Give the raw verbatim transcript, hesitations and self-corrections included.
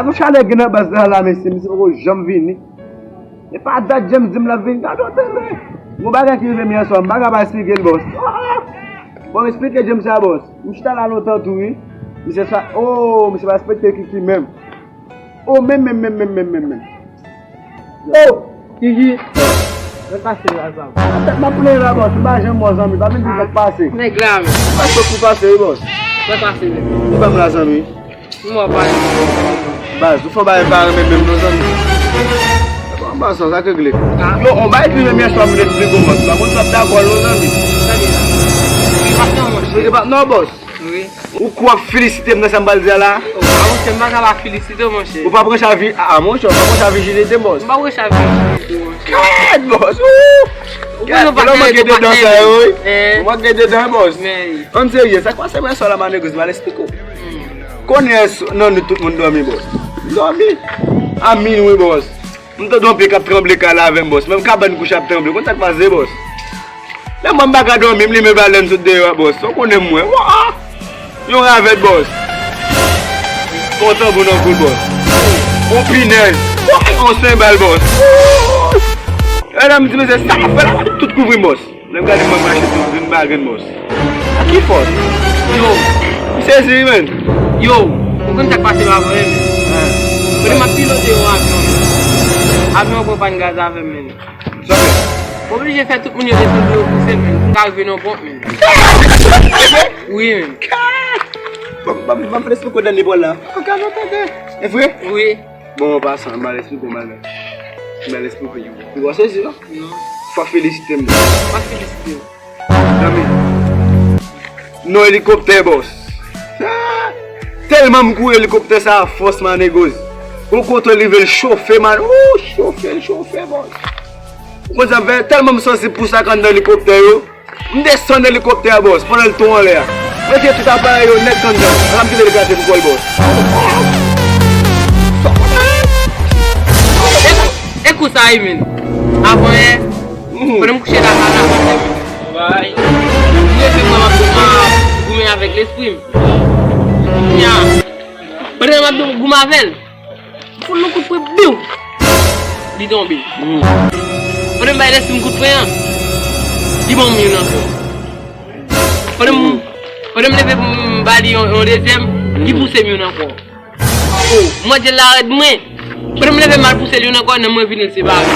Yon chalè gen nan baz la, la, mesye, misye poko janm vini. E pa dat James di m l ap vini, gade w tande. Gon bagay ki rive m yè swa, m pa ka pa esplike l, bòs. Ah! Bon, m esplike James sa, bòs. M chita la lontan tou, wi. Misye sa, oh, misye pa respekte Kiki menm. Oh, menm, menm, menm. Oh! Kiki, mwen pase la, sa. Tèt m ap plen la, bòs. M pa janm wè w, zanmi. Pa vin di sa k pase. Nèg la, men. Sa k pou pase, wi, bòs. Mwen pase, men. Ou ban m la, zanmi. Mwen pa. Baz, ou fè yon bagay m pa renmen menm non, zanmi. Bon, baz, sa k regle. Yo, on bagay ki menm yè swa m vin esplike w, bòs. M pa konn si w ap dakò l non, zanmi. Gade la. Li pa t nan manch. Li pa t nan, bòs. Wi. Ou kwè w ap felisite m nan sa m pral di a la? Oh, a, monchè, m pa ka pa felisite w, monchè. Ou p ap ranche a vi-, a, monchè, ou p ap ranche a vijinite m, bòs. M p ap ranche a vijinite w, monchè. Kèt, bòs. Ou konnen w pa ka rete patnè menm. Ou manke dedan sa yo, wi. Ou manke dedan, bòs. Ann serye, sa k pase mwen swa la, manegouz, m al esplike w. Kounye a, nan nou tout moun dòmi, bòs. M dòmi. A minwi, bòs. M tande yon pye k ap tranble kay la avè m, bòs. Menm kabann kouche ap tranble. Konn sa k pase, bòs? Lè mwen m pa ka dòmi, m limen balèn sot deyò a, bòs. Ou konnen mwen. Wa! Yon ravèt, bòs. Yon tanbou nan kou l, bòs. Yon pinèz. Wa! Yon senbal, bòs. E la, m di, mesye, sa m ap fè la, tout kouvri m, bòs. Lè m gade mwen mache tout vin bagen, bòs. A ki fòs? Yo. M sezi, wi, menn. Yo, ou konn sa k pase m avan, wi, menn. Kote m ap pilote yon avyon, menn. Avyon an pran pàn gaz avè m, menn. Sa fè? M oblije fè tout moun yo desann pou yo pouse m, menn. Pou m ka rive nan ponp, menn. Wi, menn. Bon, bon, bon, fè esplike w dènye bò la. An ka nou tande. E vre? Wi. Bon, an pasan, m al esplike w bagay. M al esplike w. Ou pa sezi, non? Non. Fò felisite m. Pa felisite m. Zanmi. Non, elikoptè, bòs. Tèlman m kouri elikoptè sa a fòs, manegouz. Ou kote l rive l chofe, man. Ou chofe, l chofe, bòs. Ou konn sa m fè? Tèlman m sansib pou sa k anndan elikoptè yo. M desann elikoptè a, bòs, pandan l tou anlè a. Mete tout aparèy yo nèt anndan. Ala m kite l eklate pou kò l, bòs. E, e kou sa, wi, menn. Avan yè, pandan m kouche la, la, la, la, m leve, mwen, m ap goumen avèk lespri m. Nya, pandan m ap goumen avè l, m fout l yon kout pwen, biw! Li tonbe. Pandan m bay lespri m kout pwen an, li ban m youn ankò. Pandan m, pandan m leve pou m ba li yon, yon dezyèm, li pouse m youn ankò. Oh, m wè dyèl la rèd mwen. Pandan m leve m al pouse l youn ankò, nan mwen vini l separe.